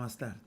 Mas tard.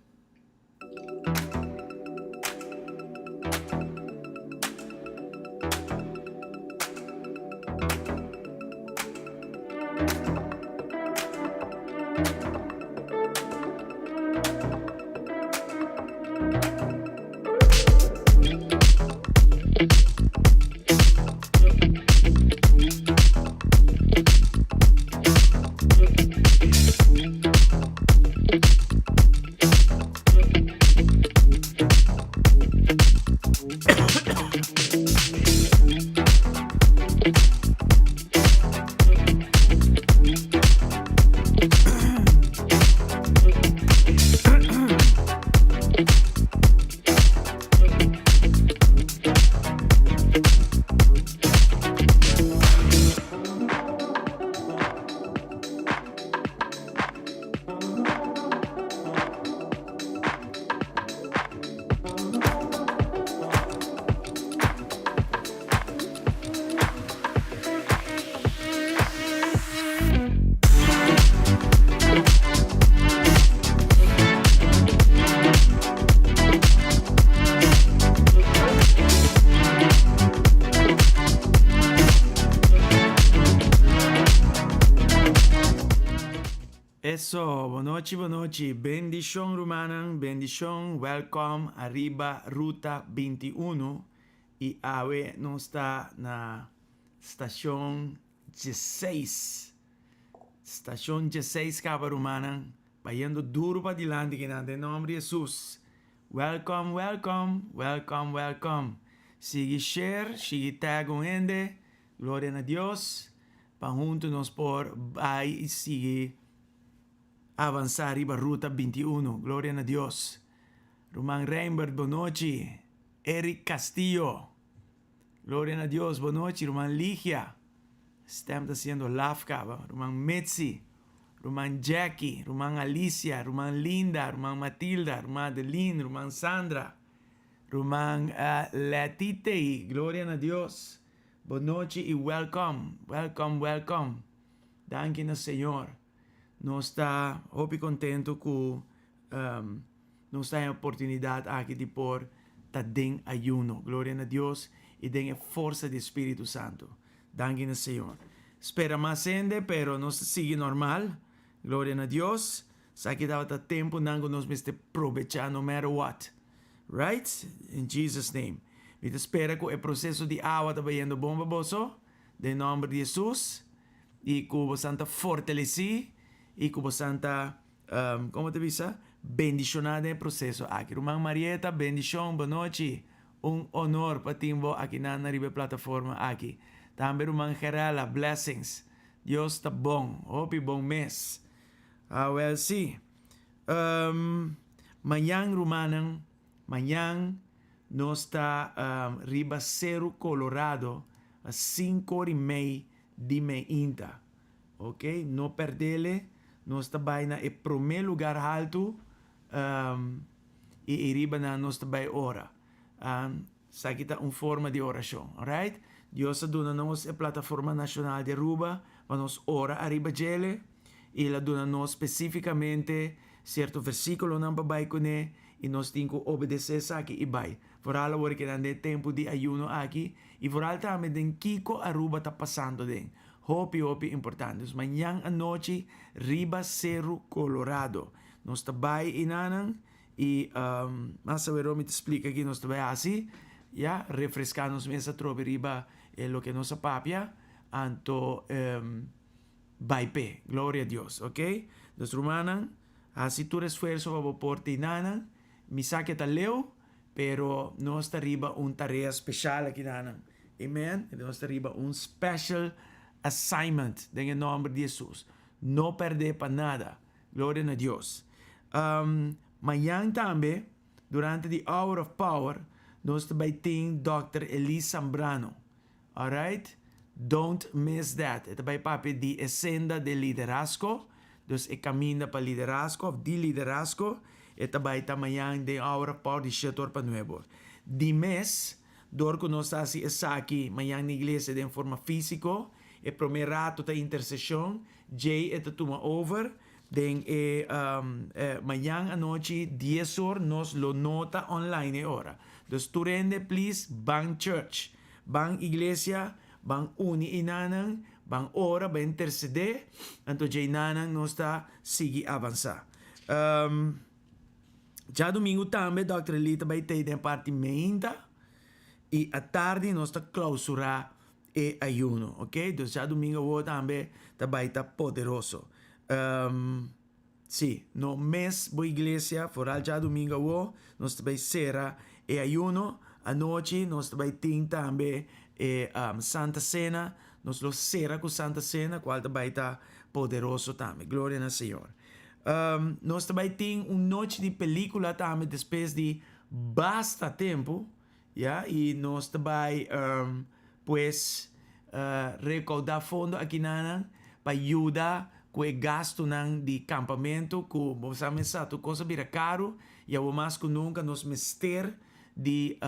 Eso, bonochi bonochi, bendishon rumannan, bendishon, welcome ariba Ruta 21 y awe nos ta na stacion 16. Stacion 16 caba rumannan, bayendo duro padilanti kinan den nomber di Jesus. Welcome, welcome, welcome, welcome. Sigui share, sigui tag un hende, gloria na Dios, pa hunto nos por bai y sigui avansa riba Ruta 21. Gloria na Dios. Ruman Reinbert, bonochi. Eric Castillo. Gloria na Dios, bonochi. Ruman Ligia. Stem ta siendo laf caba. Ruman Mitzi. Ruman Jackie, Ruman Alicia, Ruman Linda, Ruman Matilda, Ruman Adeline, Ruman Sandra, Ruman Letitei, Gloria na Dios, Bonochi y welcome, welcome, welcome. Danki na Señor. Nos ta hopi contento cu nos ta e oportunidad aki di por ta den ayuno. Gloria na Dios y den e forsa di Spiritu Santo. Danki na Señor. Spera mas hende, pero nos ta sigui normal. Gloria na Dios. Sa ki tabata temponan ku nos mester probecha no matter what. Right? In Jesus name. Mi ta spera ku e proseso di awa ta bayendo bon pa boso, den nomber di Jesus, i ku bosan ta fortalesí i ku bosan ta, komo ta bisa, bendishoná den e proseso aki. Ruman Marieta, bendishon, bonochi. Un honor pa tin bo akinan na riba e plataforma aki. Tambe ruman Gerella, blessings. Dios ta bon, hopi bon mes. Awel si. Um, mañan rumannan, mañan nos ta um, riba Seru Colorado a sinku ora i mei di meinta. Ok, no perdele, nos ta bai na e prome lugar haltu um, i ei riba nan nos ta bai ora. Esaki ta un forma di orashon, alright? Dios a duna nos e plataforma nashonal di Aruba pa nos ora ariba djele i el a duna nos spesífikamente sierto versíkulonan pa bai kuné i nos tin ku obedesé esaki i bai. Foral awor ke nan den e tempu di ayuno aki i foral tambe den kiko Aruba ta pasando den. Hopi hopi importante. Dus mañan anochi riba Seru Colorado. Nos ta bai enanan y mas awero mi ta splica ki nos ta bai haci, ya, refresca nos mes atrobe riba e loke nos a papia, anto bai p'e. Gloria a Dios, ok. Dus rumannan, haci tur esfuerzo pa bo por ta enanan. Mi sa ke ta leu, pero nos ta riba un tarea special akinanan. Amen. Nos ta riba un special assignment den e nomber di Jesus. No perde pa nada. Gloria na Dios. Um, mañan tambe, durante di Hour of Power, nos ta bai tin Dòkter Elise Zambrano. Alright? Don't miss that. E ta bai papia di e senda de liderazgo, dus e caminda pa liderazgo of di liderazgo. E ta bai ta mañan den Hour of Power di shete or pa nuebe or. Di mes, dor cu nos ta haci esaki mañan na iglesia den forma fisico, e prome rato ta intercesion, Djei e ta tuma over. Den e mañan anochi dies or nos lo no ta online e ora. Dus tur hende please ban church, ban iglesia, ban uni enanan, ban ora, ban intercede, anto dje enanan nos ta sigui avansa. Djadumingu tambe Dòkter Lee ta bai tei den parti meinta y atardi nos ta clausura e ayuno, ok? Dus djadumingu awor tambe ta bai ta poderoso. Sí, no mes bo iglesia, foral djadumingu awor nos ta bai sera e ayuno. Anochi nos ta bai tin tambe e Santa Cena, nos lo sera ku Santa Cena kual ta bai ta poderoso tambe. Gloria na Señor. Nos ta bai tin un nochi di pelicula tambe despues di basta tempo, ya, y nos ta bai pues recauda fondo akinanan pa yuda cu e gastonan di campamento cu bo sa mes sa tur cos a bira caro y awor mas cu nunca nos mester di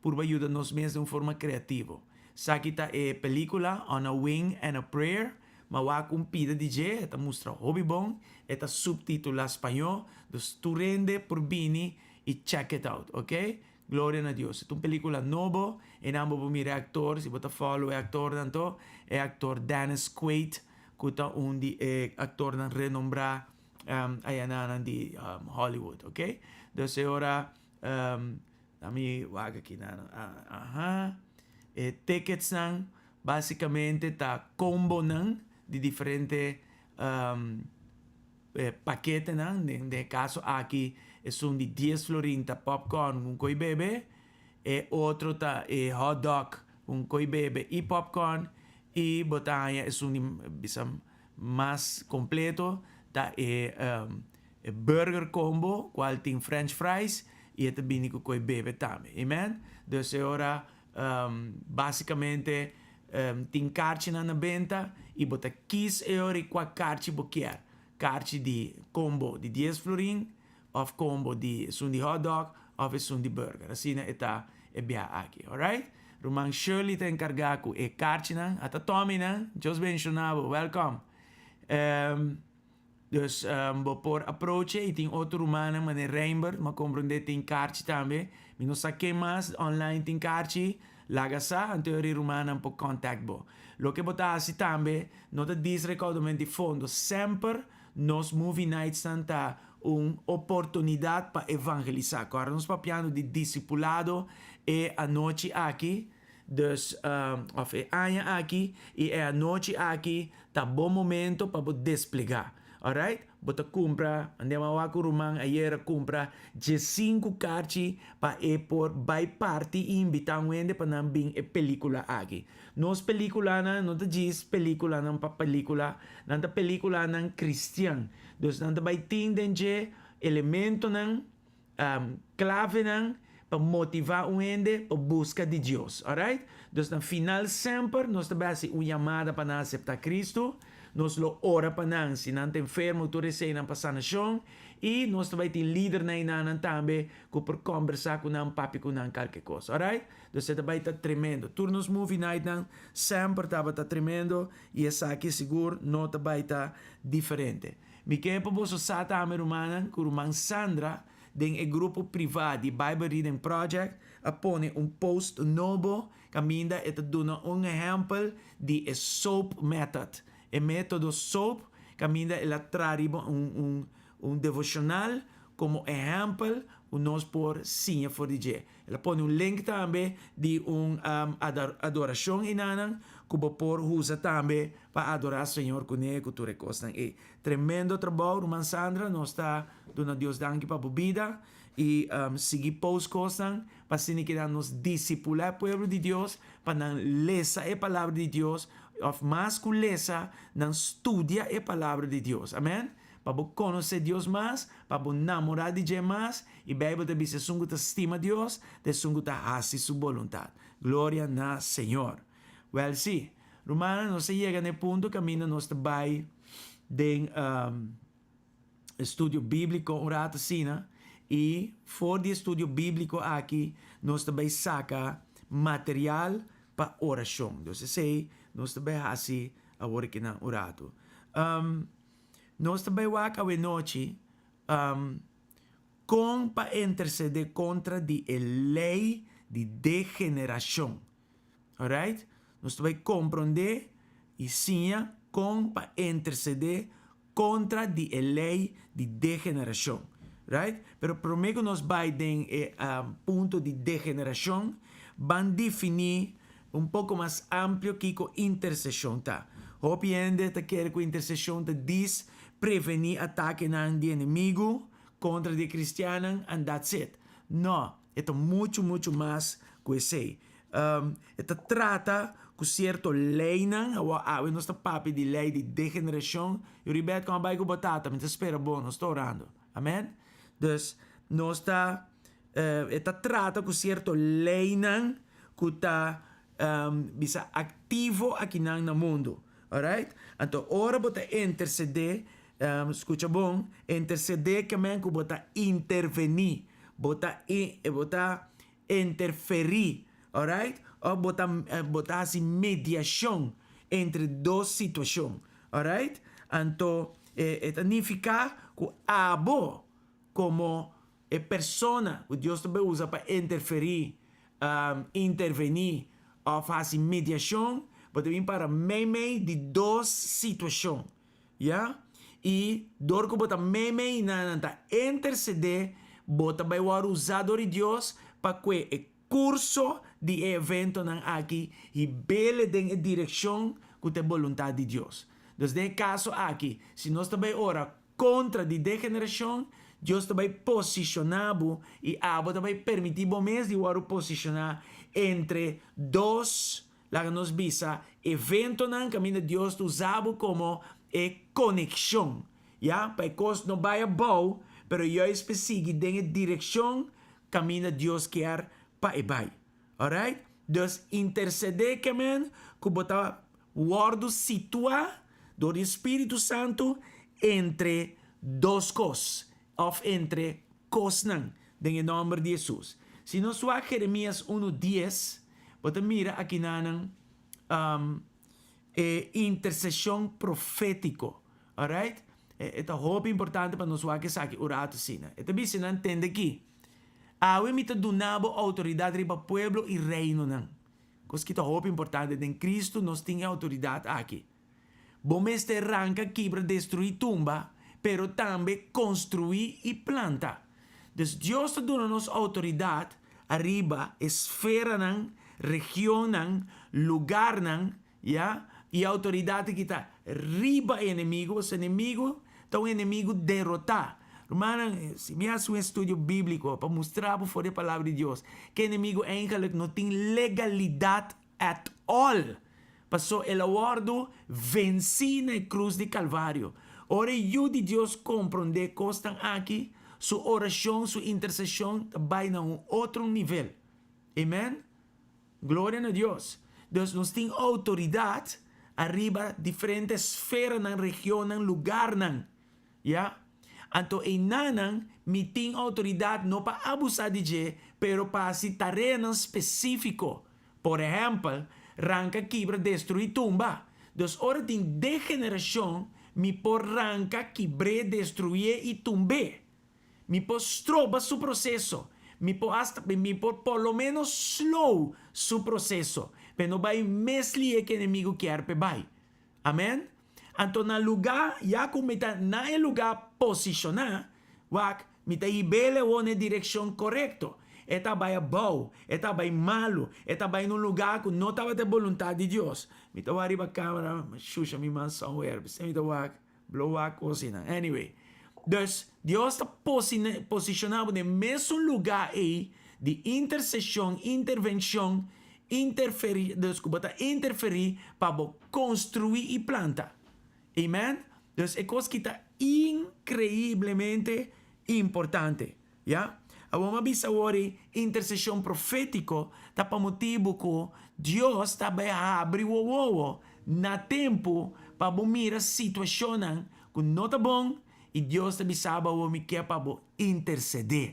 Purba yuda nos mes den un forma kreativo. Saki ta e pelikula On a Wing and a Prayer, ma wak un pida di dje, e ta mustra hopi bon, e ta subtitula spañó, dus tur hende por bini i check it out, ok? Gloria na Dios. E ta un pelikula nobo, einan bo por mira e aktor, si bo ta follow e aktornan to, e aktor Dennis Quaid ku ta un di e aktornan renombrá ayananan di Hollywood, ok? Dus e ora. Ami wak aki nan aha e ticketsnan basicamente ta combonan di diferente paketenan den e caso aki esun di dies florin ta popcorn cu un coy bebe e otro ta e hotdog cu un coy bebe y popcorn y bo ta haya esun di bisa mas completo ta e E burger combo cual tin french fries y e ta bini cu coy bebe tambe. Amen? Dus e ora basicamente tin karchinan na benta y bo ta kies e ora y cua karchi bo kier. Karchi di combo di dies florin of combo di esun di hotdog of esun di burger. Asina e ta e bia aki. Alright? Ruman Shirley ta encarga cu e karchinan. Ata Tommy nan. Dios bendiciona bo. Welcome. Dus bo por aproche y tin otro rumannan manera Reinbert, m'a comprende tin karchi tambe. Mi no sa ken mas online tin karchi, laga sa, anto e rumannan por contact bo. Loke bo ta haci tambe no ta dis recaudamento di fondo, semper nos movie nightsnan ta un oportunidad pa evangelisa. Cu ahora nos papiando di discipulado e anochi aki. Dus, of e aña aki y e anochi aki ta bo momento pa bo desplegá. Alright? Bo ta cumpra, ande m'a wak un ruman ayer a cumpra diesinku karchi pa e por bai parti y invitá un hende pa nan bin e pelicula aki. Nos peliculanan no ta djis peliculanan pa pelicula, nan ta peliculanan cristian. Dus nan ta bai tin den dje elementonan Clavenan pa motiva un hende pa busca di Dios. Alright? Dus na final semper nos ta bay haci un yamada pa nan acepta Cristo. Nos lo ora pa nan si nan ta enfermo tur eseynan pa sanacion. Y nos ta bay tin lidernan enanan tambe cu por combersa cu nan, papia cu nan calke cos. Alright? Dus e ta bay ta tremendo. Tur nos movie nightnan semper tabata tremendo y esaki sigur no ta bay ta diferente. Mi ke pa boso sa tambe, rumannan, ku ruman Sandra den e grupo privá di Bible Reading Project a pone un post nobo kaminda e ta duna un ehèmpel di e SOAP method, e método SOAP, kaminda el a traha riba un un devoshonal komo ehèmpel ku nos por siña for di dje. El a pone un link tambe di un adorashon enanan ku bo por usa tambe pa adorá Señor kuné ku tur e kosnan ei. Tremendo trabou ruman Sandra, nos ta duna Dios danki pa bo bida i sigui post kosnan pa asina keda nos disipulá e pueblo di Dios pa nan lesa e palabra di Dios òf mas ku lesa nan studia e palabra di Dios. Amen. Pa bo konosé Dios mas, pa bo namorá di dje mas, i Beibel ta bisa esun ku ta stima Dios ta esun ku ta hasi su boluntat. Gloria na Señor. Wèl sí, rumannan, nos a yega na e punto kaminda nos ta bai den estudio bíbliko un rato asina, i for di e estudio bíbliko aki nos ta bai saka material pa orashon. Dus esei nos ta bai hasi awor aki na un rato. Nos ta bai wak awenochi um, kon pa intercede kontra di e lei di degenerashon. Alright? Nos ta bai komprondé i siña kon pa intercede kontra di e lei di degenerashon. Right? Pero promé ku nos bai den e punto di degenerashon, ban definí un poko mas amplio kiko interseshon ta. Hopi hende ta kere ku interseshon ta dis prevení atakenan di enemigu kontra di e kristiannan and that's it. No, e ta muchu muchu mas ku esei. E ta trata ku sierto leinan, awor awe nos ta papia di lei di degenerashon. Yuribet, kon a bai ku bo tata? Mi ta spera bo, nos ta orando. Amen? Dus, nos ta, e ta trata ku sierto leinan ku ta bisa aktivo akinan na mundu. Alright? Anto ora bo ta intersedé, skucha bon, intersedé ke men ku bo ta intervení, bo ta bo ta interferí, alright? Òf bo ta bo ta hasi mediashon entre dos situashon, alright? Anto e ta nifiká ku abo komo e persona ku Dios ta bai usa pa interferí, intervení òf hasi mediashon, bo ta bin para meimei di dos situashon, ya. I dor ku bo ta meimei nan, nan ta intersedé, bo ta bai wòrdu usá dor di Dios pa kue e kurso di e eventonan aki hib'é den e direkshon ku ta e boluntat di Dios. Dus den e kaso aki, si nos ta bai ora kontra di degenerashon, Dios ta bai posishoná bo i abo ta bai permití bo mes di wòrdu posishoná entre dos, laga nos bisa, eventonan kaminda Dios ta usa bo komo e konekshon, ya, pa e kos no bai abou, pero juist pa e sigui den e direkshon kaminda Dios kier pa e bai. Alright? Dus intersedé ke men ku bo ta wòrdu situá dor di Spiritu Santu entre dos kos òf entre kosnan den e nòmber di Hesus. Si nos wak Jeremias unu dies, bo ta mira akinanan e interseshon profétiko. Alright? E ta hopi importante pa nos wak esaki un ratu asina. E ta bisa nan, Tende aki, awe mi ta duna bo outoridat riba pueblo i reinonan. Kos ki ta hopi importante, den Kristu nos tin e outoridat aki. Bo mester ranka, kibra, destruí tumba, pero tambe konstruí i planta. Dus Dios ta duna nos outoridat ariba esferanan, regionnan, lugarnan, Ya, i outoridat aki ta riba e enemigu, pasobra e enemigu ta un enemigu derotá. Rumannan, si mi hasi un estudio bíbliko pa mustra bo for di e Palabra di Dios ku e enemigu eigenlik no tin legalidat at all, pasobra el a wòrdu vensí na e krus di Kalvario. Ora e Yu di Dios komprondé kosnan aki, su orashon, su interseshon ta bai na un otro nivel. Amen. Gloria na Dios! Dus nos tin outoridat ariba diferente esferanan, regionnan, lugarnan. Ya. Anto einanan mi tin outoridat no pa abusá di dje, pero pa hasi tareanan spesífiko. Por ehèmpel, ranka, kibra, destruí, tumba. Dus ora tin degenerashon, mi por ranka, kibr'é, destruié i tumb'é. Mi por stroba su proceso. Mi por hasta, mi por por lo menos slow su proceso, p'e no bai mes lihe ku enemigu kier p'e bai. Amen? Anto na luga, ya ku mi ta na e luga posishoná, wak, mi ta hib'el awor na e direkshon korekto. E ta bai abou, e ta bai malu, e ta bai na un luga ku no tabata e boluntat di Dios. Mi ta wak riba kamera, mi shusha mi man somewhere, p'esei mi ta wak. Blo wak kosinan. Anyway. Dus, Dios ta posishoná bo den mesun lugá ei di interseshon, intervenshon, interferí, dus ku bo ta interferí pa bo konstruí i planta. Amen? Dus e kos ki ta inkreiblemente importante. Ya. Awor mi a bisa awor ei interseshon profétiko ta pa motibu ku Dios ta bai habri bo wowo na tempu pa bo mira situashonnan ku no ta bon i Dios ta bisa bo awor mi ke pa bo intersedé.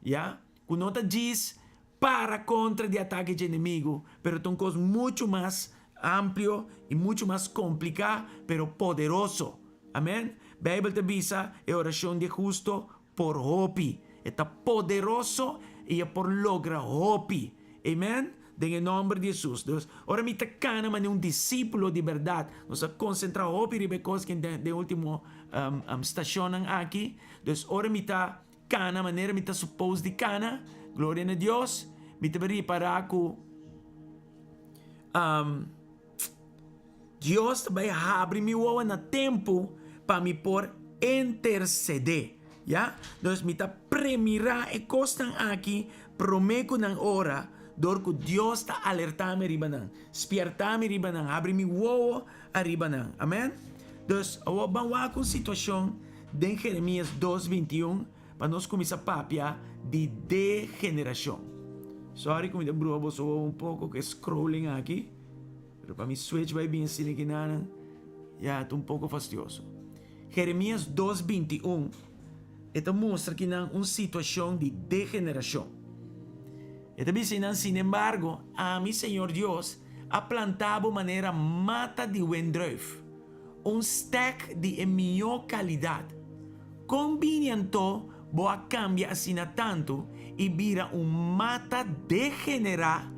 Ya. Ku no ta djis para kontra di atake dje enemigu, pero ta un kos muchu mas amplio i muchu mas kompliká pero poderoso. Amen. Beibel ta bisa, E orashon di e husto por hopi. E ta poderoso i e por logra hopi. Amen? Den e nòmber di Hesus. Dus, ora mi ta kana manera un disípulo di bèrdat, nos a konsentrá hopi riba e kos ki den e último stashonnan aki. Dus, ora mi ta kana manera mi ta supos di kana, gloria na Dios, mi ta ripará ku Dios ta bai habri mi wowo na tempu pa mi por intercedé. Ya? Dus mi ta premirá e kosnan aki promé ku nan ora, dor ku Dios ta alertá mi riba nan, spièrtá mi riba nan, habri mi wowo ariba nan. Amèn? Dus, awor ban wak un situashon den Jeremías dos 21 pa nos kuminsá papia di degenerashon. Sòri ku mi ta bruha boso wowo un poko ku e scrolling aki. Pero pa mi switch bai bin asina kinanan, ya ta un poko fastioso. Jeremias dos 21, e ta mustra kinan un situashon di degenerashon. E ta bisa einan, Sinembargo, ami, Señor Dios, a planta bo manera mata di wendruif, un stek di e mihó kalidat. Kon bini anto bo a kambia asina tantu i bira un mata degenerá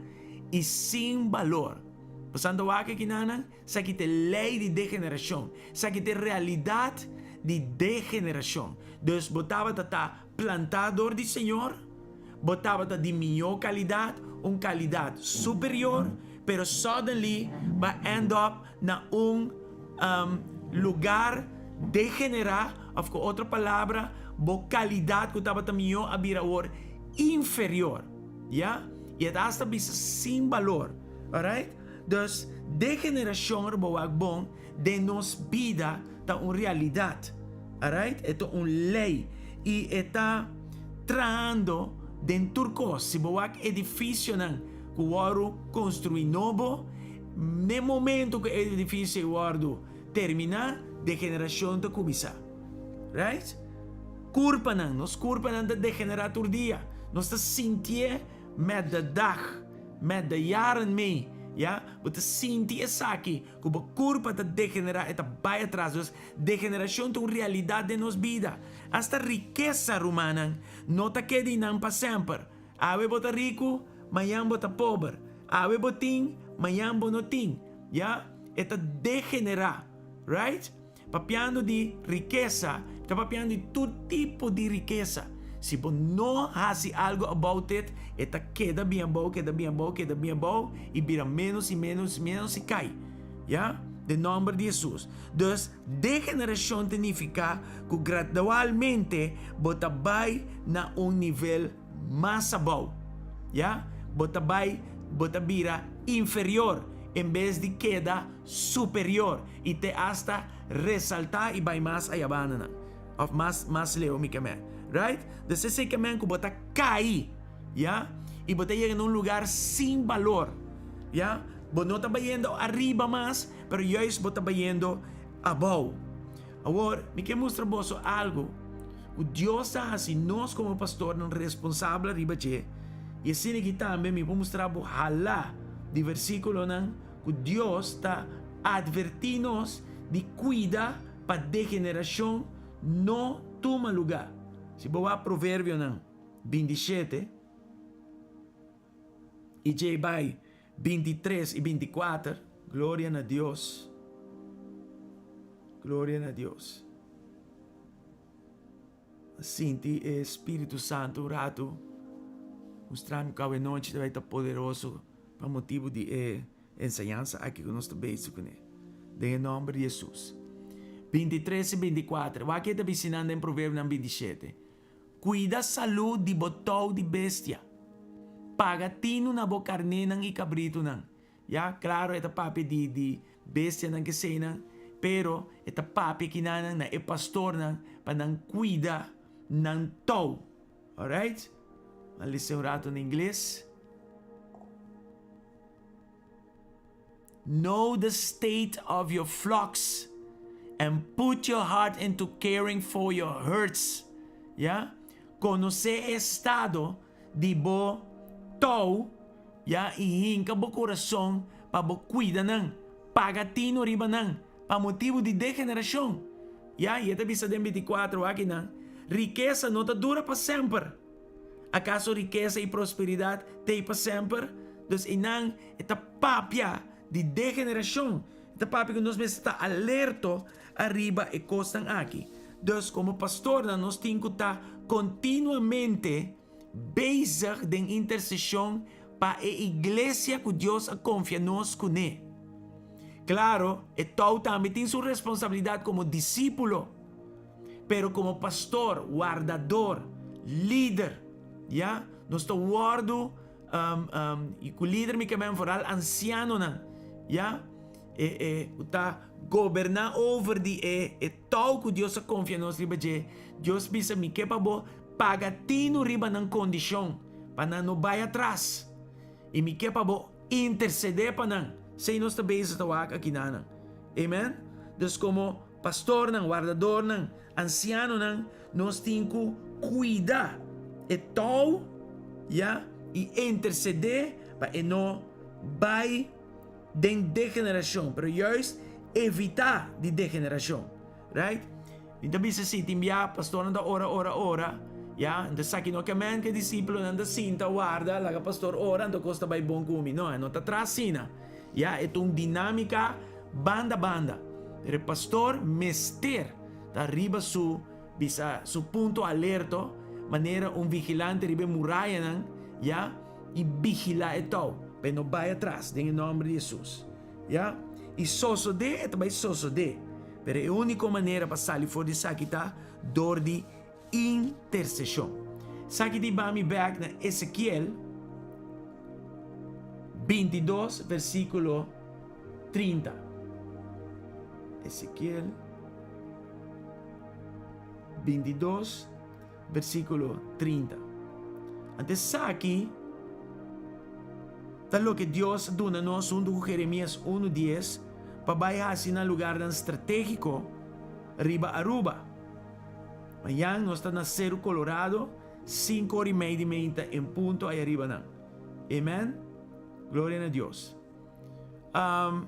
i sin balor? Pasando wak aki nan, esaki ta e lei di degenerashon, esaki ta e realidat di degenerashon. Dus bo tabata ta plantá dor di Señor, bo tabata di mihó kalidat, un kalidat superior, pero suddenly bo a end up na un lugar degenerá, òf ku otro palabra, bo kalidat ku tabata mihó a bira awor inferior. Ya? I e ta asta bisa sin balor. Alright? Dus, degenerashon riba wak bon den nos bida ta un realidat. Alright? E ta un lei. I e ta trahando den tur kos. Si bo wak edifisionan ku wòrdu konstruí nobo, n'e momento ku e edifisio ei wòrdu terminá, degenerashon ta kuminsá. Right? Kurpanan, nos kurpanan ta degenerá tur dia. Nos ta sintié met de dag, met de jaren mee. Ya? Bo ta sinti esaki, ku bo kurpa ta degenerá, e ta bai atras. Dus, degenerashon ta un realidat den nos bida. Asta rikesa, rumannan, no ta keda einan pa semper. Awe bo ta riku, mañan bo ta pober. Awe bo tin, mañan bo no tin. Ya? E ta degenerá. Right? Papiando di rikesa, mi ta papiando di tur tipo di rikesa. Si bo no hasi algo about it, e ta keda bin abou, keda bin abou, keda bin abou i bira menos i menos i menos i kai. Ya? Den nomber di Hesus. Dus, degenerashon ta nifiká ku gradualmente bo ta bai na un nivel mas abou. Ya? Bo ta bai, bo ta bira inferior en bes di keda superior i te asta resaltá i bai mas ayabandanan òf mas mas leu mi ke men right dus esei ke men ku bo ta kai ya i bo ta yega na un lugar sin balor ya bo no ta bayendo ariba mas pero juist bo ta bayendo abou awor mi ke mustra boso algu ku Dios ta hasi nos komo pastornan responsabel ariba dje i asina aki tambe mi por mustra bo hala di versíkulonan Ku Dios ta advertí nos di kuida pa degenerashon no tuma lugá. Si bo wak Proverbionan 27 i djei bai 23 i 24, Gloria na Dios, gloria na Dios. A sinti e Spiritu Santu un ratu mustra mi ku awenochi ta bai ta poderoso pa motibu di e enseñansa aki ku nos ta bezig kuné. Den e nòmber di Hesus. 23 i 24, wak e ta bisa nan den Proverbionan 27, Kuida salú di bo tou di bestia, paga tinu na bo karnénan i kabritunan. Ya, klaro e ta papia di di bestianan keseinan, pero e ta papia kinanan na e pastornan pa nan kuida nan tou. Alright? Nan lesa un rato na ingles. Know the state of your flocks and put your heart into caring for your herds. Ya? Konosé e estado di bo tou, ya, i hinka bo kurason pa bo kuida nan, paga tino riba nan, pa motibu di degenerashon. Ya, i e ta bisa den 24 akinan, rikesa no ta dura pa semper. Akaso rikesa i prosperidat t'ei pa semper? Dus einan e ta papia di degenerashon. E ta papia ku nos mester ta alerto ariba e kosnan aki. Dus komo pastornan nos tin ku ta kontinuamente bezig den interseshon pa e iglesia ku Dios a konfia nos kuné. Klaro, e tou tambe tin su responsabilidat komo disípulo. Pero komo pastor, wardador, lider, ya, nos ta wòrdu, i ku lider mi ke men foral ansianonan, ya, e e ku ta goberná over di e e tou ku Dios a konfia nos riba dje. Dios bisa mi ke pa bo paga tinu riba nan kondishon, pa nan no bai atras. I mi ke pa bo intersedé pa nan. Esei nos ta bezig ta wak akinanan. Amen. Dus komo pastornan, wardadornan, ansianonan, nos tin ku kuida e tou, ya, i intersedé pa e no bai den degenerashon, pero juist evitá di degenerashon. Right? Mi ta bisa si tin bia pastornan ta ora, ora, ora, ya, anto esaki no ke men ku e disipelnan ta sinta warda laga pastor ora anto kos ta bai bon ku mi. No, e no ta traha asina. Ya, e ta un dinámika banda banda. Pero e pastor mester ta riba su bisa su punto alerto manera un vigilante riba e murayanan, ya, i vigilá e tou pa e no bai atras den e nòmber di Hesus. Ya, i sosodé e ta bai sosodé, pero e úniko manera pa sali for di esaki ta dor di interseshon. Esaki ta hiba mi bèk na Ezekiel 22 versíkulo 30. Ezekiel 22 versíkulo 30. Anto esaki ta loke Dios a duna nos huntu ku Jeremias unu dies pa bai hasi na lugarnan stratégiko riba Aruba. Mañan nos ta na Seru Colorado, sinku ora i mei di meinta en punto aya riba nan. Amen. Gloria na Dios. Um,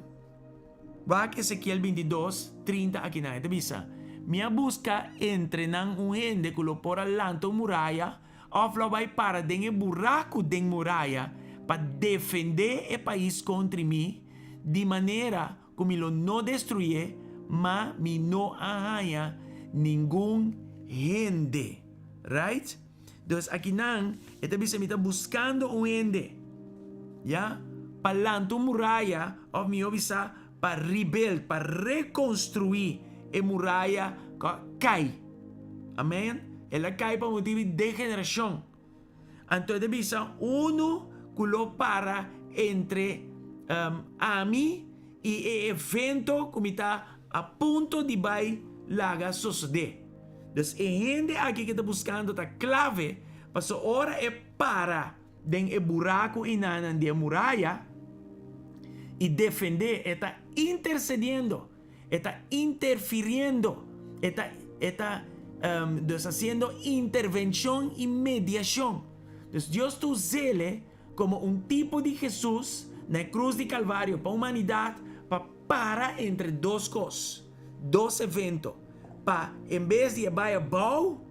Wak Ezekiel 22, 30 akinan. E ta bisa, Mi a buska entre nan un hende ku lo por a lanta un muraya òf lo a bai para den e buraku den muraya pa defendé e pais kontri mi, di manera ku mi lo no destruyé, ma mi no a haña ningun hende. Right? Dus akinan e ta bisa mi ta buskando un hende, ya, pa lanta un muraya òf mihó bisa pa rebuild, pa rekonstruí e muraya ku a kai. Amen. El a kai pa motibu di degenerashon. Anto e ta bisa unu ku lo para entre ami i e evento ku mi ta a punto di bai laga sosodé. Dus e hende aki ku e ta buskando ta klave, pasobra ora e para den e buraku enanan di e muraya i defendé, e ta intersediendo. E ta interfiriendo, e ta e ta dus haciendo intervencion y mediacion. Dus Dios ta us'ele como un tipo di Jesus na e cruz di Calvario pa humanidad pa para entre dos cos, dos evento, pa en bes di e bai abao,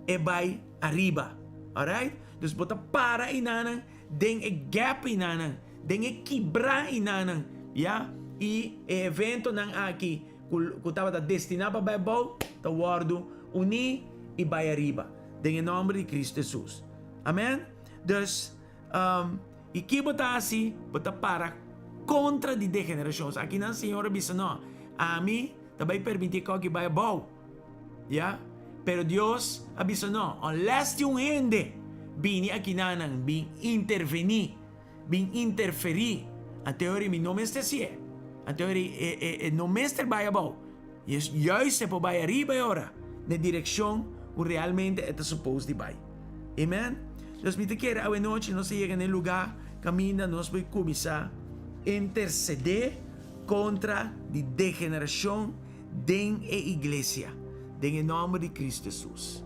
e bai ariba. Alright? Dus bo ta para enanan den e gap enanan. Den e kibrá enanan, ya, i e eventonan aki ku ku tabata destiná pa bai abou ta wòrdu uní i bai ariba, den e nòmber di Kristu Hesus. Amèn. Dus, i ki bo ta hasi? Bo ta para kontra di degenerashon. Akinan Señor a bisa, No, ami ta bai permití ku aki bai abou. Ya. Pero Dios a bisa, No, unless tin un hende bini akinanan bin intervení. Bin interferí. Anto e ora mi no mester hasié. Anto e ora e, e, e no mester bai abou. I es juist e por bai ariba e ora, na e direkshon ku realmente e ta supos di bai. Amen? Dus mi ta kere awe nochi nos a yega na e lugá kaminda nos por kuminsá intersedé kontra di degenerashon den e iglesia, den e nòmber di Kristu Hesus.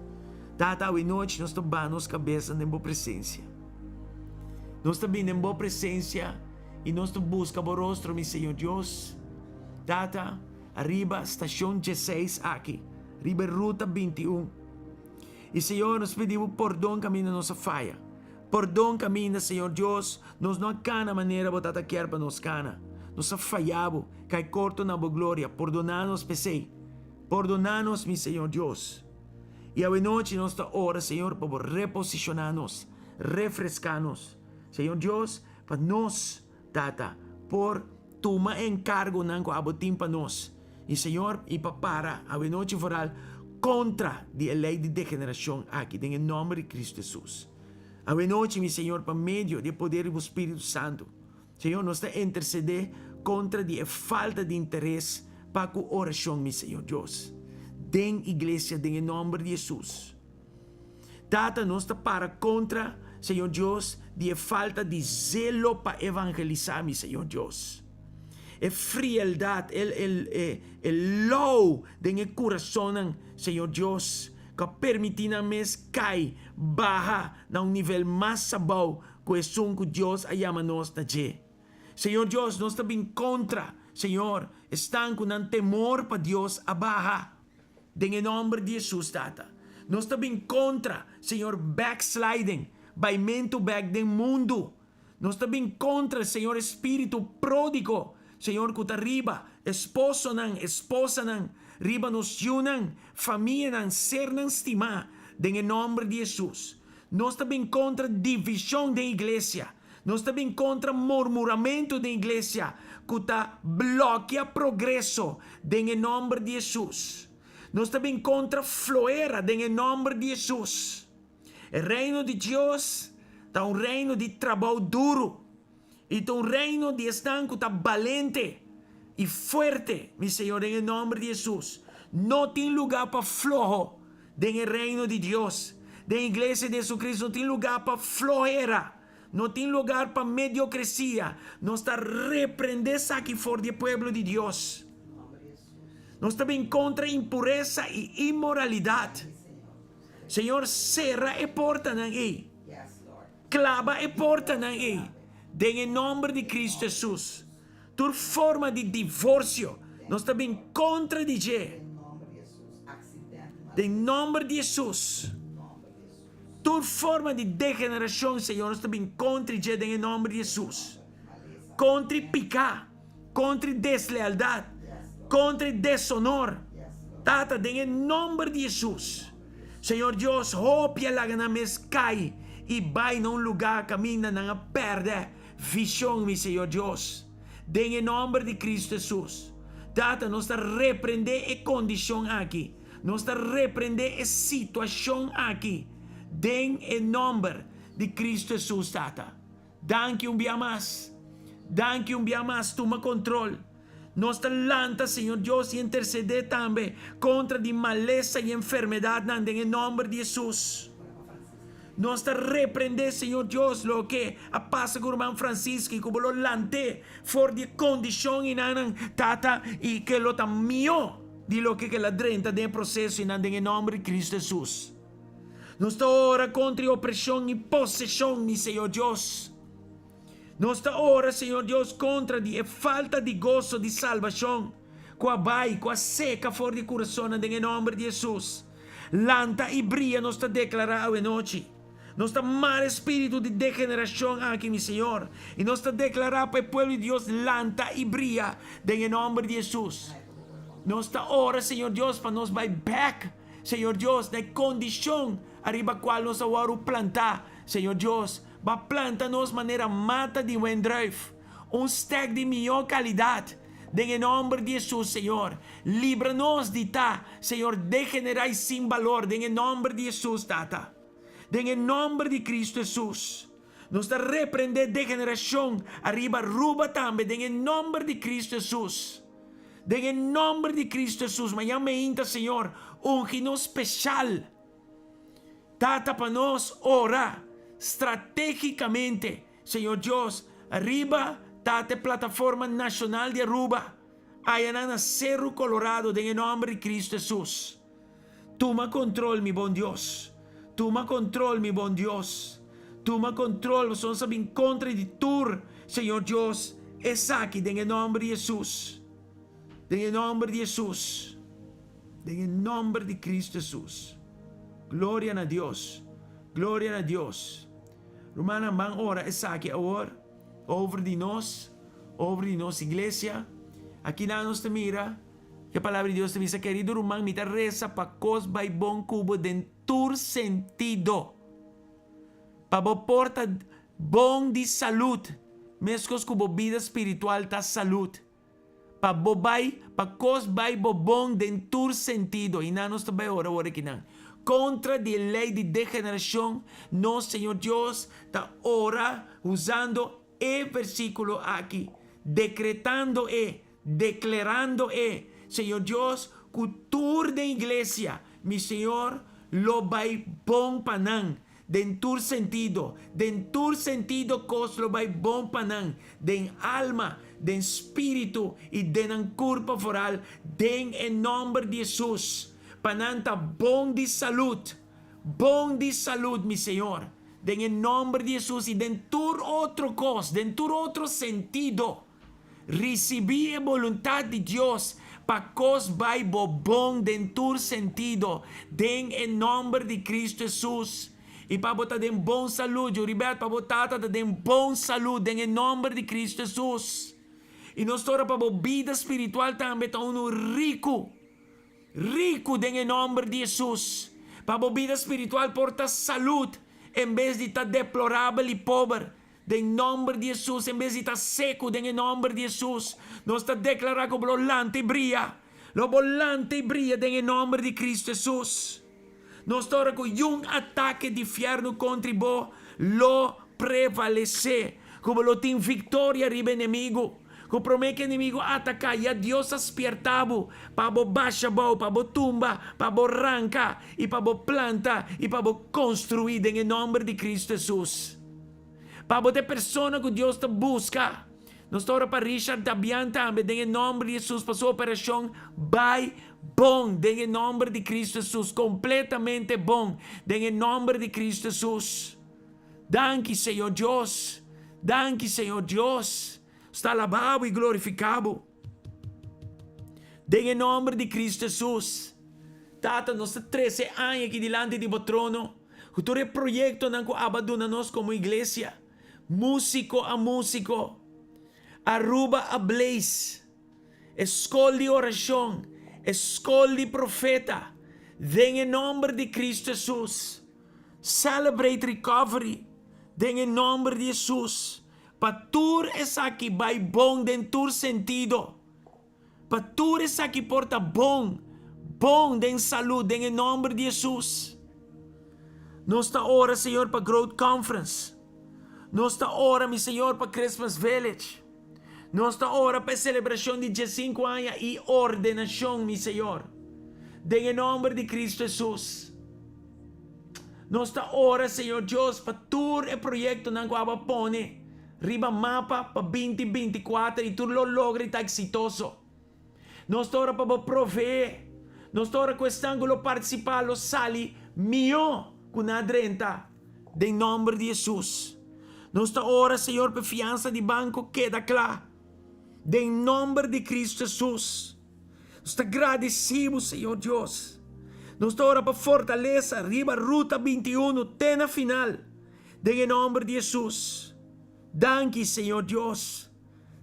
Tata, awe nochi nos ta baha nos kabesa den bo presensia. Nos ta bini den bo presencia y nos ta busca bo rostro, mi Señor Dios. Tata, ariba stacion 16 aki. Riba e Ruta 21. I Señor, nos pidi Bo pordon kaminda nos a faya. Pordon kaminda, Señor Dios, nos no a kana manera Bo Tata kier pa nos kana. Nos a faya Bo, kai korto na Bo gloria. Pordoná nos p'esei. Pordoná nos, mi Señor Dios. I awenochi nos ta ora, Señor, pa Bo reposishoná nos, refreská nos. Señor Dios, pa nos, Tata, por tuma e enkargonan ku Abo tin pa nos. I Señor, i pa para awenochi foral kontra di e lei di degenerashon aki, den e nòmber di Kristu Hesus. Awenochi, mi Señor, pa medio di e poder di Bo Spiritu Santu, Señor, nos ta intersedé kontra di e falta di interes pa ku orashon, mi Señor Dios, den iglesia, den e nòmber di Hesus. Tata, nos ta para kontra, Señor Dios, di e falta di zelo pa evangelisá, mi Señor Dios. E frieldat, e, e, e, e lou den e kurasonnan, Señor Dios, ku a permití nan mes kai, baha na un nivel mas abou ku esun ku Dios a yama nos na dje. Señor Dios, nos ta bin kontra, Señor, esnan ku nan temor pa Dios a baha. Den e nomber di Hesus, Tata. Nos ta bin kontra, Señor, backsliding, baimentu bek den mundu. Nos ta bin kontra, Señor, e spiritu pródigo, Señor, ku ta riba esposonan, esposanan, riba nos yunan, famianan, sernan stimá, den e nomber di Hesus. Nos ta bin kontra divishon den iglesia. Nos ta bin kontra murmuramentu den iglesia ku ta blòkia progreso den e nòmber di Hesus. Nos ta bin kontra floera den e nòmber di Hesus. E Reino di Dios ta un reino di trabou duru i ta un reino di esnan ku ta balente i fuerte, mi Señor, den e nòmber di Hesus. No tin lugá pa floho Den e Reino di Dios, den Iglesia di Jesucristo no tin lugar pa flohera, no tin lugar pa mediocresia. Nos ta reprende esaki for di e pueblo di Dios. Nos ta bin contra impuresa y inmoralidad. Señor, cera e portanan ey. Claba e portanan ey. Den e nomber di Cristo Jesus. Tur forma di divorcio nos ta bin contra di dje. Den nomber di Jesus. Tur forma di degeneracion, Señor, nos ta bin contra dje den e nomber di Jesus. Contra pica, contra deslealdad, contra deshonor. Tata, den e nomber di Jesus. Señor Dios, hopi a laga nan mes cai y bai na un lugar caminda nan a perde Vision, mi Señor Dios, den e nomber di Cristo Jesus. Tata, nos ta reprende e condicion aki. Nos ta reprende e situacion aki, den e nomber di Cristo Jesus, Tata. Danki un bia mas. Danki un bia mas. Tuma control. Nos ta lanta, Señor Dios, y intercede tambe contra di malesa y enfermedadnan den e nomber di Jesus. Nos ta reprende, Señor Dios, loke a pasa cu ruman Francisco y cu bo lo lant'é for di e condicion enanan, Tata, y cu e lo ta mihó di loke cu el a drenta den e proceso enan den e nomber di Cristo Jesus. Nos ta ora contra e opresion y posesion, mi Señor Dios. Nos ta ora, Señor Dios, kontra di e falta di goso di salbashon ku a bai, ku a seka for di kurasonnan den e nòmber di Hesus. Lanta i bria, nos ta deklará awenochi. Nos ta mara e spiritu di degenerashon aki, mi Señor, i nos ta deklará pa e pueblo di Dios lanta i bria den e nòmber di Hesus. Nos ta ora, Señor Dios, pa nos bai bèk, Señor Dios, na e kondishon ariba kual nos a wòrdu plantá, Señor Dios. Ba planta nos manera mata di wendruif, un stek di mihó kalidat, den e nòmber di Hesus, Señor. Libra nos di ta, Señor, degenerá i sin balor, den e nòmber di Hesus, Tata. Den e nòmber di Kristu Hesus. Nos ta reprendé degenerashon ariba Aruba tambe, den e nòmber di Kristu Hesus. Den e nòmber di Kristu Hesus, mañan meinta, Señor, ungi nos speshal. Tata pa nos ora strategicamente, Señor Dios, riba Tata e plataforma nacional di Aruba, ayanan na Cerro Colorado den e nomber di Cristo Jesus. Tuma control mi bon Dios. Tuma control mi bon Dios. Tuma control pasobra nos a bin contra di tur, Señor Dios, esaki den e nomber di Jesus. Den e nomber di Jesus. Den e nòmber di Kristu Hesus. Gloria na Dios! Gloria na Dios! Rumannan, ban ora esaki awor over di nos, over di nos iglesia. Akinan nos ta mira e Palabra di Dios ta bisa, Kerido ruman, mi ta resa pa kos bai bon ku bo den tur sentido, pa bo por ta bon di salud, meskos ku bo bida spiritual ta salud. Pa bo bai, pa kos bai bo bon den tur sentido. I nan nos ta bai ora ora kinan. Kontra di e lei di degenerashon, nos Señor Dios ta ora usando e versíkulo aki, dekretando e, deklerando e, Señor Dios, ku tur den iglesia, mi Señor, lo bai bon pa nan. Den tur sentido, den tur sentido kos lo bai bon pa nan, den alma, den spiritu i den nan kurpa foral, den e nòmber di Hesus, pa nan ta bon di salud, bon di salud, mi Señor, den e nòmber di Hesus i den tur otro kos, den tur otro sentido. Risibí e boluntat di Dios pa kos bai bo bon den tur sentido, den e nòmber di Kristu Hesus. I pa bo ta den bon salú, Juribeth, pa bo tata ta den bon salú den e nòmber di Kristu Hesus. I nos ta ora pa bo bida spiritual tambe ta unu riku. Riku den e nòmber di Hesus, pa bo bida spiritual por ta salud en bes di ta deplorabel i pober, den nòmber di Hesus, en bes di ta seku, den e nòmber di Hesus. Nos ta deklará ku bo lo lanta i bria, lo bo lanta i bria den e nòmber di Kristu Hesus. Nos ta ora ku yun atake di fièrnu kontri bo lo prevalesé, ku bo lo tin viktoria riba enemigu. Ku promé ku enemigu ataká, ya Dios a spiertá bo pa bo basha abou, pa bo tumba, pa bo ranka, i pa bo planta, i pa bo konstruí den e nòmber di Kristu Hesus. Pa bo ta e persona ku Dios ta buska. Nos ta ora pa Richard Dabian tambe den e nòmber di Hesus pa su operashon bai bon den e nòmber di Kristu Hesus, kompletamente bon den e nòmber di Kristu Hesus. Danki Señor Dios, danki Señor Dios, nos ta alabá bo i glorifiká bo. Den e nòmber di Kristu Hesus. Tata, nos ta trese e aña aki dilanti di bo trono, ku tur e proyektonan ku abo a duna nos komo iglesia, Músiko a Músiko, Aruba a Blaze, e Skol di Orashon, e Skol di Profeta, den e nòmber di Kristu Hesus. Celebrate Recovery den e nomber di Hesus pa tur esaki bai bon den tur sentido, pa tur esaki por ta bon, bon den salud den e nomber di Hesus. Nos ta ora Señor pa Growth Conference. Nos ta ora mi Señor pa Christmas Village. Nos ta ora pa e celebracion di diescinco aña y ordenacion, mi Señor. Den e nomber di Cristo Hesus. Nos ta ora, Señor Dios, pa tur e proyectonan cu abo a pone riba mapa pa binti binti kuater y tur lo logra y ta exitoso. Nos ta ora pa bo proveé. Nos ta ora cu esnan cu lo participa lo sali mihó cu nan a drenta, den nomber di Hesus. Nos ta ora, Señor, pa e fiansa di banco keda cla, den nomber di Cristo Hesus. Nos ta gradeci bo, Señor Dios. Nos ta ora pa fortalesa riba Ruta 21 te na final, den e nomber di Hesus. Danki, Señor Dios.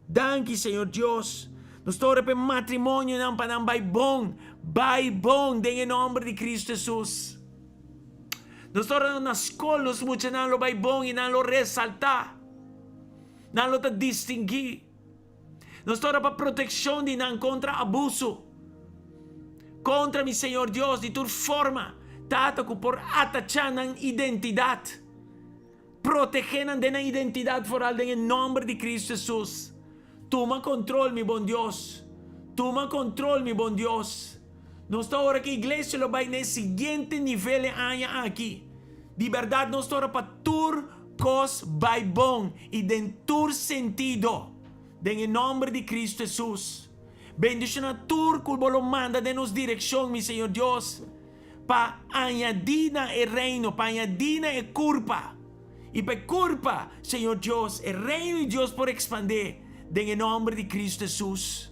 Danki, Señor Dios. Nos ta ora pa e matrimonionan pa nan bai bon, bai bon den e nomber di Cristo Hesus. Nos ta ora na skol nos muchanan lo bai bon i nan lo resaltá. Nan lo ta distinguí. Nos ta ora pa protekshon di nan kontra abuso. Kontra mi Señor Dios di tur forma, Tata ku por atachá nan identidat. Protegé nan den nan identidat foral den e nòmber di Kristu Hesus. Tuma kontrol, mi bon Dios. Tuma kontrol, mi bon Dios. Nos ta ora ku e iglesia lo bai na e siguiente nivel e aña aki. Di bèrdat nos ta ora pa tur kos bai bon i den tur sentido, den e nòmber di Kristu Hesus. Bendishoná tur ku bo lo manda den nos direkshon, mi Señor Dios. Pa añadí na e reino, pa añadí na e kurpa. I pa e kurpa, Señor Dios, e reino di Dios por ekspandé den e nòmber di Kristu Hesus.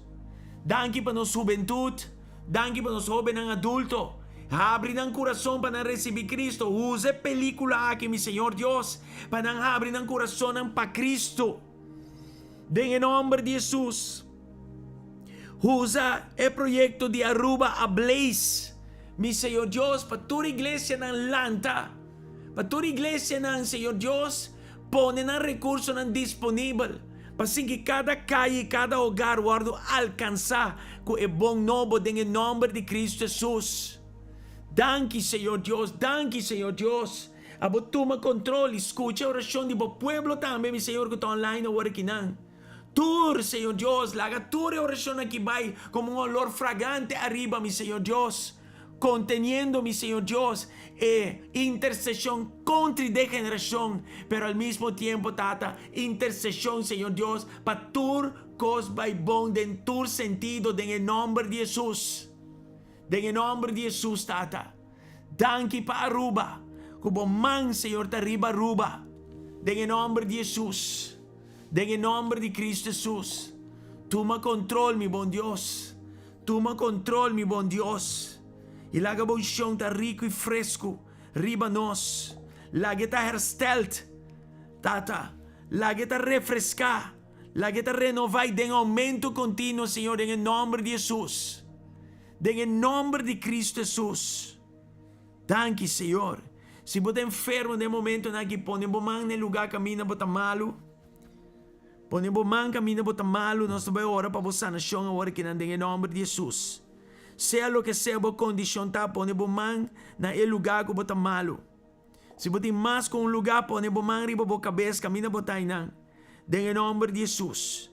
Danki pa nos hubentut. Danki pa nos hóbennan adulto. Habri nan kurason pa nan risibí Kristu. Usa e pelíkula aki, mi Señor Dios, pa nan habri nan kurasonnan pa Kristu. Den e nòmber di Hesus. Usa e proyekto di Aruba Ablaze, mi Señor Dios, pa tur iglesianan lanta. Pa tur iglesianan, Señor Dios, pone nan rekursonan disponibel pa sin ki kada kaya i kada hogar wòrdu alkansá ku e bon nobo den e nòmber di Kristu Hesus. Danki, Señor Dios, danki, Señor Dios. Abo tuma kontrol i skucha e orashon di bo pueblo tambe, mi Señor, ku ta online awor akinan. Tur, Señor Dios, laga tur e orashon aki bai komo un olor fragante ariba, mi Señor Dios. Conteniendo, mi Señor Dios, e intercesión contra e degeneracion, pero al mismo tiempo, Tata, intercesión, Señor Dios, pa tur cos bay bon den tur sentido, den e nomber di Jesus. Den e nomber di Jesus, Tata. Danki pa Aruba, cu bo man, Señor, ta riba Aruba. Den e nomber di Jesus. Den e nomber di Cristo Jesus. Tuma control, mi bon Dios. Tuma control, mi bon Dios, y laga bo unshon ta rico y fresco riba nos. Laga e ta hersteld, Tata. Laga e ta refresca. Laga e ta renova y den aumento continuo, Señor, den e nomber di Jesus. Den e nomber di Cristo Jesus. Danki, Señor. Si bo ta enfermo den e momentonan aki, pone bo man na e lugar caminda bo ta malo. Pone bo man kaminda bo ta malu, nos ta bai ora pa bo sanashon awor akinan den e nòmber di Hesus. Sea loke sea bo kondishon ta, pone bo man na e lugá ku bo ta malu. Si bo tin mas ku un lugá, pone bo man riba bo kabes kaminda bo ta einan, den e nòmber di Hesus.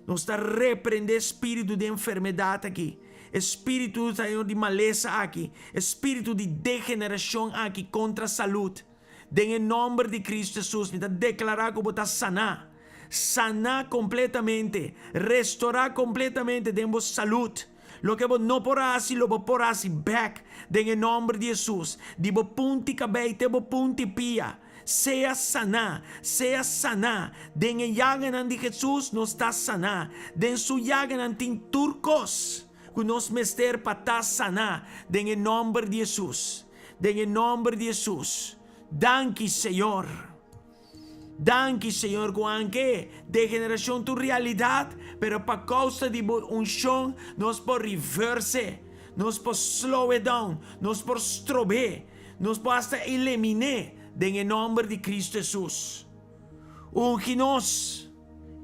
Nos ta reprendé spiritu di enfermedat aki, e spiritu, Señor, di malesa aki, e spiritu di degenerashon aki kontra salud. Den e nomber di Cristo Jesus mi ta declara cu bo ta sana. Sana completamente, restora completamente den bo salud. Loke bo no por haci lo bo por haci bek den e nomber di Jesus. Di bo punti cabey te bo punti pia, sea sana, sea sana. Den e yaganan di Jesus nos ta sana. Den su yaganan tin tur cos cu nos mester pa ta sana den e nomber di Jesus. Den e nomber di Hesus. Danki Señor. Danki Señor cu anke degeneracion ta un realidad, pero pa causa di bo uncion nos por reverse, nos por slow it down, nos por strob'é, nos por hasta eliminé den e nomber di Cristo Hesus. Ungi nos,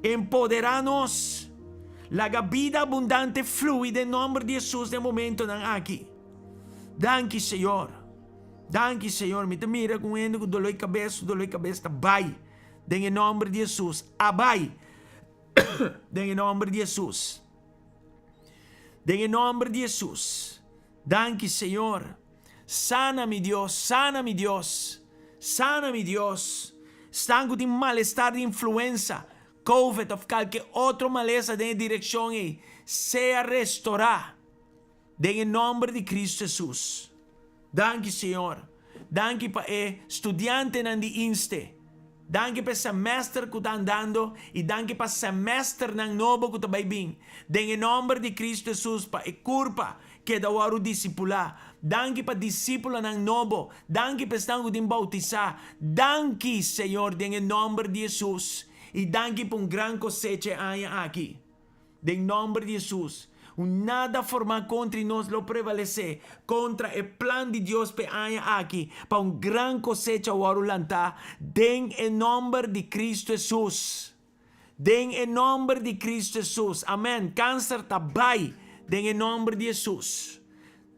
empodera nos, laga bida abundante flui den nomber di Hesus den momentonan aki. Danki Señor. Danki Señor. Mi ta mira ku un hende ku dolor di kabes, su dolor di kabes ta bai den e nomber di Hesus. A bai den e nomber di Hesus. Den e nomber di Hesus. Danki Señor. Sana mi Dios, sana mi Dios. Sana mi Dios. Esnan ku tin malestar di influensa, covid of kalke otro malesa den e direkshon ei, sea restorá. Den e nomber di Cristo Jesus. Danki Señor. Danki pa e studiantenan di INSTE. Danki pa e semester cu ta andando y danki pa semesternan nobo cu ta bay bin. Den e nomber di Cristo Jesus pa e curpa keda wòrdu disipulá. Danki pa disipulanan nobo. Danki pa esnan cu tin bautisá. Danki Señor den e nomber di Jesus. Y danki pa un gran cosecha e aña aki. Den nomber di Hesus, un nada formá kontra nos lo prevalesé kontra e plan di Dios p'e aña aki pa un gran kosecha wòrdu lantá den e nomber di Kristu Hesus. Den e nomber di Kristu Hesus. Amèn. Kanser ta bai den e nomber di Hesus.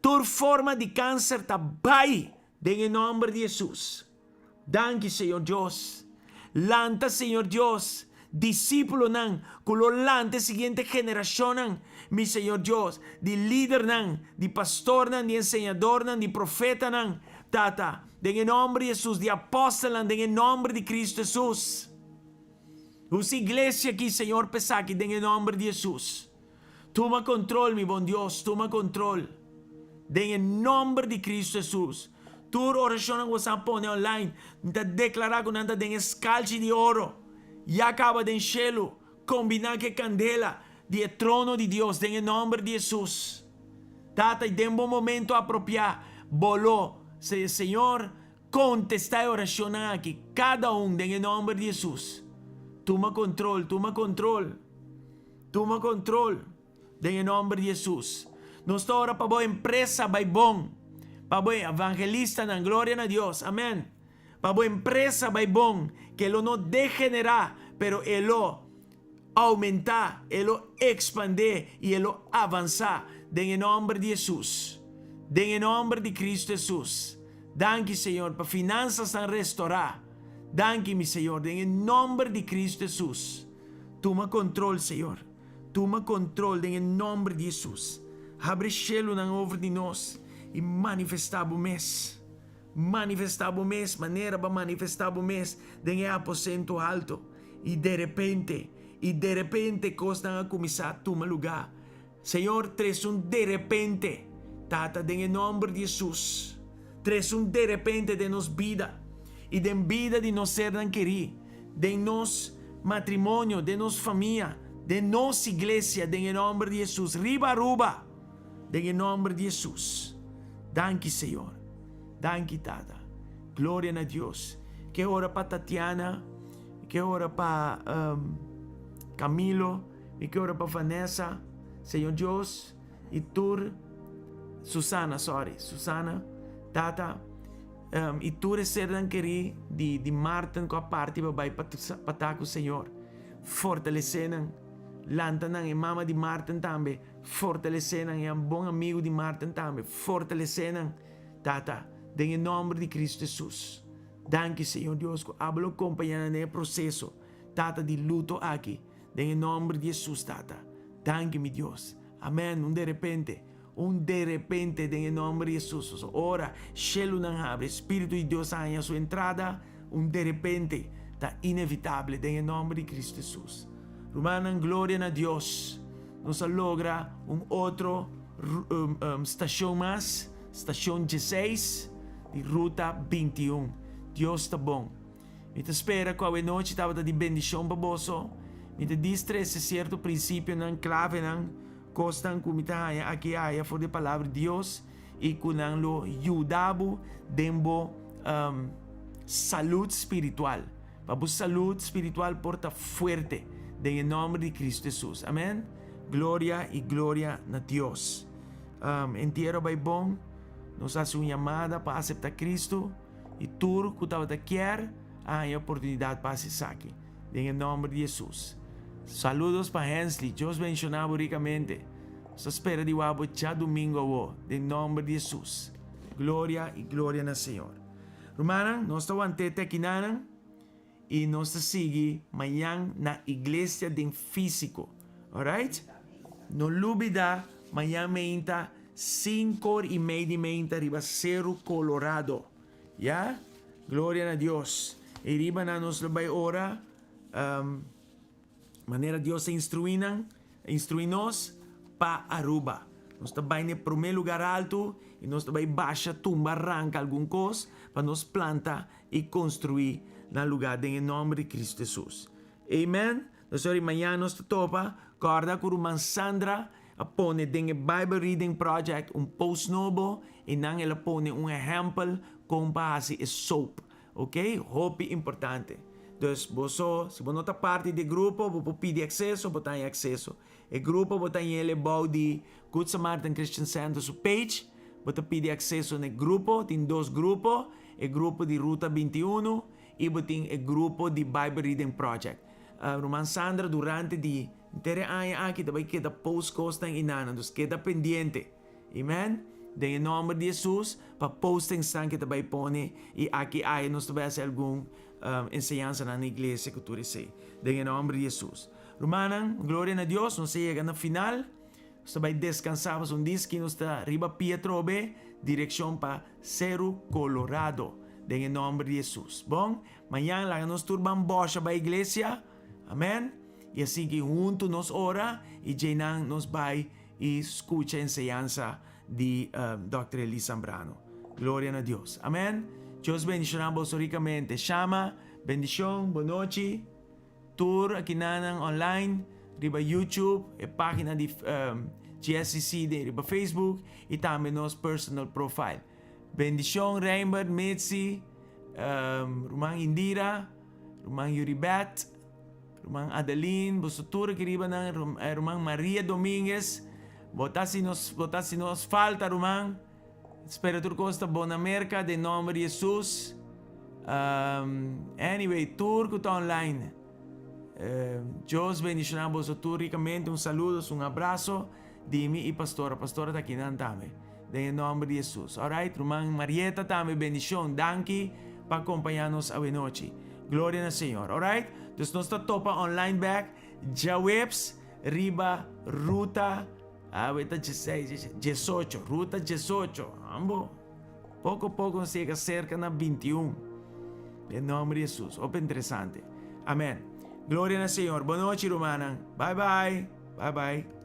Tur forma di kanser ta bai den e nomber di Hesus. Danki Señor Dios. Lanta Señor Dios, disípulonan ku lo lanta e siguiente generashonnan, mi Señor Dios, di lidernan, di pastornan, di enseñadornan, di profetanan, Tata, den e nòmber di Hesus, di apòstelnan, den e nòmber di Kristu Hesus. Usa iglesia aki, Señor, pa esaki, den e nòmber di Hesus. Tuma control, mi bon Dios, tuma control. Den e nomber di Cristo Jesus. Tur oracionnan cu boso a pone online, mi ta declara cu nan ta den e scalchi di oro. Ya caba den shelu, combina cu e candela di e trono di Dios, den e nomber di Jesus. Tata, i den bo momento apropiá, bo lo, Señor, kontestá e orashonnan aki, kada un, den e nòmber di Hesus. Tuma kontrol, tuma kontrol, tuma kontrol, den e nòmber di Hesus. Nos ta ora pa bo empresa bai bon, pa bo evangelistanan, gloria na Dios, amèn, pa bo empresa bai bon, ke lo no degenerá, pero e lo oumentá, e lo ekspandé i e lo avansá den e nòmber di Hesus. Den e nòmber di Kristu Hesus. Danki, Señor, pa finansasnan restorá. Danki, mi Señor, den e nòmber di Kristu Hesus. Tuma kontrol, Señor. Tuma kontrol den e nòmber di Hesus. Habri shelunan over di nos i manifestá Bo mes. Manifestá bo mes manera bo a manifestá bo mes den e aposento alto. I derepente, i derepente kosnan a kuminsá tuma lugá. Señor, trese un derepente, Tata, den e nòmber di Hesus. Trese un derepente den nos bida i den bida di nos sernan kerí, den nos matrimonio, den nos famia, den nos iglesia, den e nòmber di Hesus. Riba Aruba! Den e nomber di Hesus. Danki Señor. Danki Tata. Gloria na Dios. Ke ora pa Tatiana, ke ora pa um, Camilo, mi ke ora pa Vanessa. Señor Dios y tur Susana, sorry, Susana, Tata, um, y tur e sernan keri di, di Martin ku a parti pa bai pa, pa ta ku Señor. Fortalece nan, lanta nan, e mama di Martin tambe. Fortalesé nan, e bon amigu di Martin tambe. Fortalesé nan, Tata, den e nòmber di Kristu Hesus. Danki, Señor Dios, ku abo lo kompañá nan den e proseso, Tata, di luto aki. Den e nòmber di Hesus, Tata. Danki, mi Dios. Amèn. Un derepente, un derepente den e nòmber di Hesus. Pasobra ora shelunan habri, e Spiritu di Dios a haña su entrada, un derepente ta inevitable den e nòmber di Kristu Hesus. Rumannan, gloria na Dios. Nos a logra un otro stacion mas, stacion dieseis di Ruta 21. Dios ta bon. Mi ta spera cu awe nochi tabata di bendicion pa boso. Mi ta dis trece cierto principionan, clavenan, cosnan cu mi ta haña aki y aya for di e Palabra di Dios y cu nan lo yuda bo den bo salud spiritual. Pa bo salud spiritual por ta fuerte den e nomber di Cristo Jesus. Amen. Gloria y gloria na Dios. Um, entiero bai bon. Nos haci un yamada pa acepta Cristo y tur cu tabata kier a haña oportunidad pa haci esaki. Den e nomber di Jesus. Saludos pa Hensley. Dios bendiciona bo ricamente. Nos ta spera di wak bo djadomingo awo. Den nomber di Jesus. Gloria y gloria na Señor. Rumannan, nos ta want'é te akinanan i nos ta sigui mañan na iglesia den físiko. Alright? No lubidá mañan meinta sinkor i mei di meinta riba Seru Colorado. Ya? Gloria na Dios. I riba nan nos lo bai ora. Um, Manera Dios a instruí nan, a instruí nos pa Aruba. Nos ta bai na e promé lugar altu i nos ta bai basha, tumba, ranka algun kos pa nos planta i konstruí na lugá den e nòmber di Kristu Hesus. Amen. Nos ora i mañana nos ta topa. Kòrda ku ruman Sandra a pone den e Bible Reading Project un post nobo i nan el a pone un ehèmpel kon pa hasi e soap. Ok, hopi importante. Dus boso, si bo no ta parti di e grupo, bo por pidi akseso, bo ta haña akseso. E grupo bo ta hañ'el e bou di Good Samaritan Christian Center su page. Bo ta pidi akseso na e grupo, tin dos grupo, e grupo di Ruta 21 i bo tin e grupo di Bible Reading Project. Ruman Sandra durante di henter e aña aki ta bai keda post kosnan i nan, dus keda pendiente. Amen. Den e nomber di Jesus, pa postings-nan ke ta bai pone i aki aya nos ta bai hasi algun enseñansanan na iglesia ku tur esei. Den e nomber di Jesus. Rumannan, gloria na Dios, nos a yega na final. Nos ta bai deskansá pasobra un diski nos ta riba pia atrobe, direkshon pa Seru Colorado. Den e nomber di Jesus. Bon, mañan laga nos tur ban bòsha bai iglesia. Amen. I asiki huntu nos ora i djeinan nos bai i skucha enseñansa di Dòkter Eli Zambrano. Gloria na Dios. Amen. Dios bendishoná boso rikamente. Shama, bendishon, bonochi. Tur akinanan online riba YouTube, e página di. GSCC den riba Facebook i tambe nos personal profile. Bendishon Reinbert, Mitzi, ruman Indira, ruman Yuribeth, ruman Adeline, boso tur aki riba nan, ruman Maria Dominguez, bo ta hasi nos, bo ta hasi nos falta ruman. Spera tur kos ta bon na Merka den nomber di Jesus. Anyway, tur ku ta online. Dios bendiciona boso tur ricamente. Un saludo, un abrazo di mi y pastora. Pastora ta akinan tambe. Den e nomber di Jesus. Alright, ruman Marieta tambe bendicion. Danki pa acompaña nos awenochi. Gloria na Señor. Alright, dus nos ta topa online back djaweps riba Ruta. Awe ta dieseis, diesocho, ruta diesocho. Ambo, poko poko nos yega serka na bintiun. Den nomber di Jesus. Hopi interesante. Amen. Gloria na Señor. Bon nochi, rumannan. Bye bye. Bye bye.